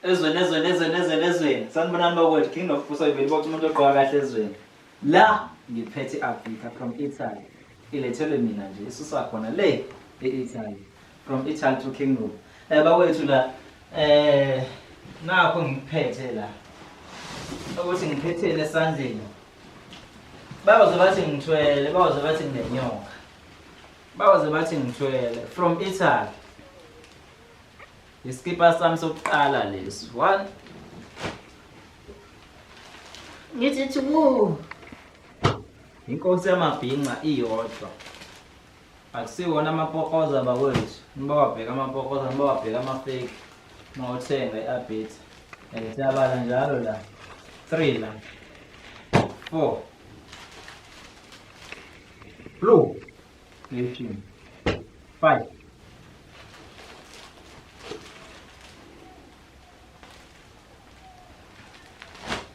Ezweni ezweni ezweni ezweni ezweni. Sanibonani bakwethu, King of Buso ivele bonke umuntu ogqoka kahle ezweni. La ngiphethe i-Africa from Italy. Ilethelwe mina nje isusa khona le e-Italy. From Italy to Kingdom. Eh bakwethu la eh nakho ngikuphethe la. Ukuthi ngiphetheni esandleni. Bayoze bathi ngithwele, bayoze bathi nginenyoka. Bayoze bathi ngithwele from Italy. Iskipa sami sokuqala lesi. One. Ngithi two. Inkosi yamabhinca iyodwa. Akusiwona amapokoza bakwethu. Nibawabheka amapokoza, nibawabheka ama-fake. Uma uthenga i-abit. Siyabala njalo la. 3 la. 4. Blue. Nation. 5.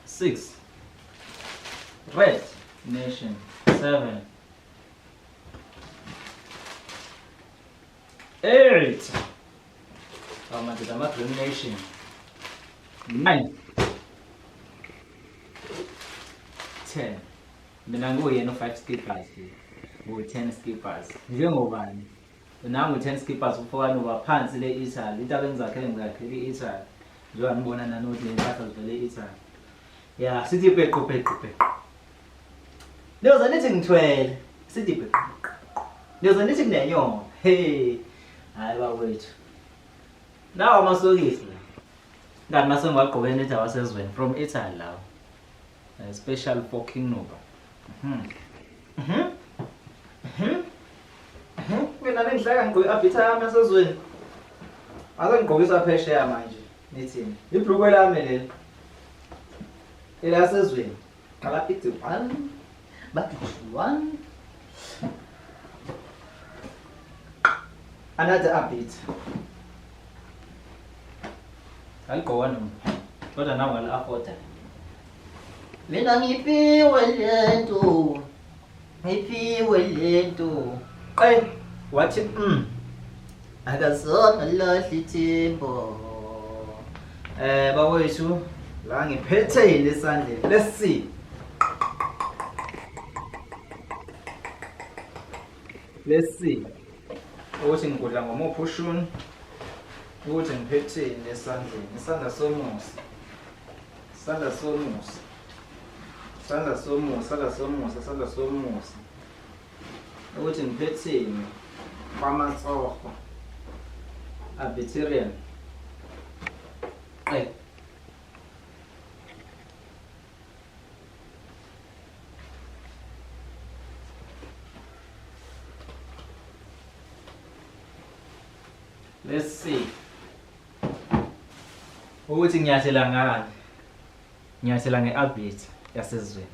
6. Red Nation. 7. 8. Oh, madoda, ama-Green Nation. 9. 10. Mina ngiwuyena u-five skippers ngiwu-ten skippers njengobani nangu 10 skippers ufokani uba phansi le Italy into abengizakhele ngizakhele i-Italy njengoba ngibona nani ukuthi lempahla zivele e-Italy ya sithi bhequ bhequ bhequ niyoze nithi ngithwele sithi bhequ niyoze nithi kunenyoka hey hayi bakwethu nawo amasokisi la kanti mase ngiwagqoke nithi awasezweni from Italy lawo Special for King Nuba. Mina bengihleka ngigqoke i-abitha yami yasezweni. Ake ngigqokisa phesheya manje. Nithini? Ibhlukwe lami leli. Elasezweni. Qala ithi 1 bathi 1 Another update. Aligqoka noma. Kodwa nawe ngali-afforda. Mina ngiphiwe lento. Ngiphiwe lento. Qe wathi. Akazona lahla ithemba. Eh bakwethu la ngiphethe yini esandleni. Let's see. Let's see. Ukuthi ngigudla ngomuphi ushuni. Ukuthi ngiphetheni esandleni. Isandla somusa. Isandla somusa. Isandla somusa, isandla somusa, isandla somusa. Ukuthi ngiphetheni kwamatsoho. Arbiterian. Hey. Let's see. Ukuthi ngiyathela ngani? Ngiyathela ngearbit yasezweni.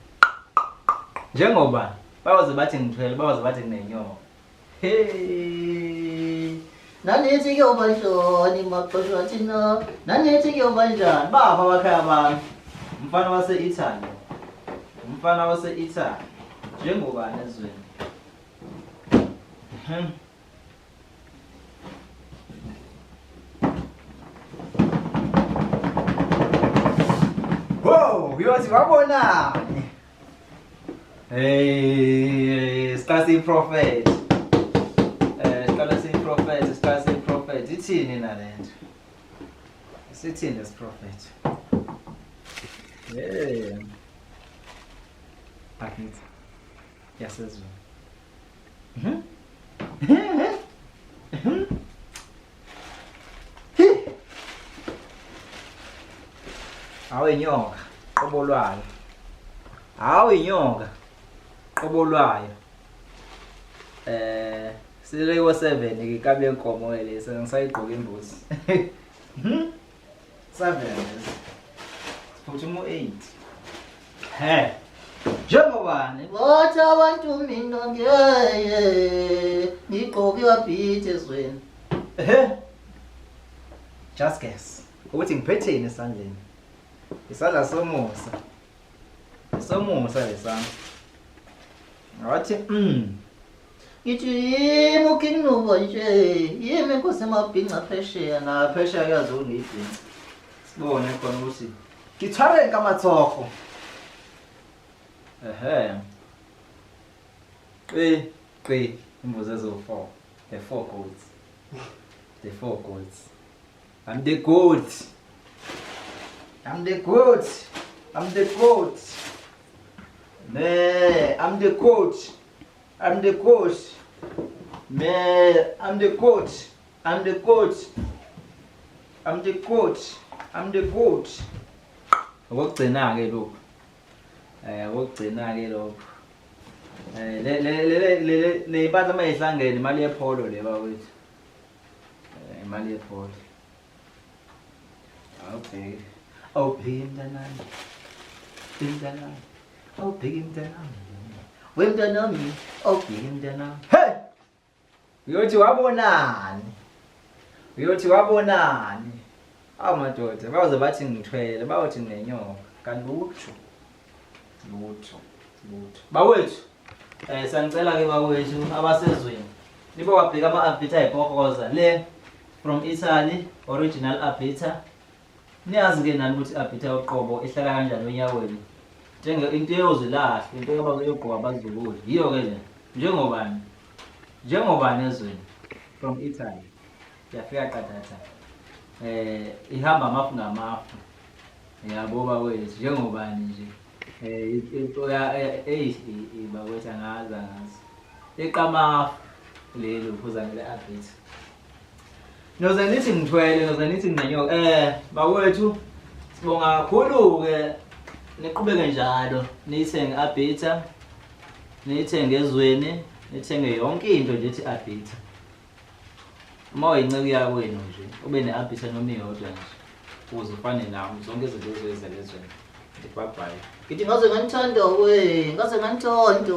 Njengoba bayoze bathi ngithwele, bayoze bathi nginenyoka. Hey. Nanithi kuyoba njani maxoshwa thina? Nanithi kuyoba njani? Bapha abakhaya bami. Umfana wase-Italy. Umfana wase-Italy. Njengobani ezweni? Wow, uyothi wabonani? Hey, siqala siyiprofet. Eh, siqala siyiprofet, siqala siyiprofet. Ithini na lento? Sithini lesiprofet? Yeah. Akithi. Yasezweni. Hawu inyoka qobo lwayo. Hawu inyoka qobo lwayo. Eh sile ko 7 ke kabe inkomo ke lesi ngisayigqoka imbuzi. 7 lesi. Siphuthuma u8. He. Njengobani? Bathi abantu mina ngeye ngigqoke wabhithe ezweni. Ehe. Just guess. Ukuthi ngiphetheni esandleni. Isandla somusa. Somusa lesandla. Ngathi. Ngithi yimi uKing Nuba nje, yimi inkosi emabhinca phesheya. Na phesheya kuyazi ungiyibhinca. Sibone khona ukuthi Ke tshwareng ka matsogo. Ehhe. Qi qi imbuzi eziwu-4. The four goats. The four goats. I'm the goat. I'm the goat. I'm the goat. Man, I'm the coach. I'm the coach. Man, I'm the coach. I'm the coach. I'm the coach. I'm the coach. Okugcina-ke lokhu. Okugcina-ke lokhu. Le le le le le impahla uma ihlangene imali yepholo le bakwethu. Imali yepholo. Awubheke. Awubheke mntanami. Mntanami. Awubheke mntanami. Wemntanami, awubheke mntanami. Hey! Uyothi wabonani? Uyothi wabonani? Awu madoda, bayoze bathi ngithwele, bayothi nginenyoka. Kanti lutho. Lutho. Lutho. Bakwethu, siyangicela ke bakwethu abasezweni. Nibo wabheka ama-Arbiter ayibhokoza le from Italy, original Arbiter. Niyazi ke nani ukuthi i-Arbiter yoqobo ihlala kanjani onyaweni. Njenge into eyozilahle, into yogqoka abazukulu. Yiyo ke le. Njengobani? Njengobani ezweni from Italy. Yafika qathatha. Ihamba amafu ngamafu. Yabo bakwethu njengobani nje. Bakwethu angazi angazi. Iqamafu leli uphuza ngele Arbiter. Noze nithi ngithwele, noze nithi nginenyoka. Bakwethu sibonga kakhulu ke niqhubeke njalo niyithenge Arbiter, niyithenge ezweni, nithenge yonke into nje ethi Arbiter. Uma uyinceku yakwenu nje ube ne-Arbiter noma iyodwa nje ukuze ufane nami zonke izinto ozoyizela ezweni. Ngithi bye bye. Ngithi ngaze nganithanda we, ngaze nganithanda.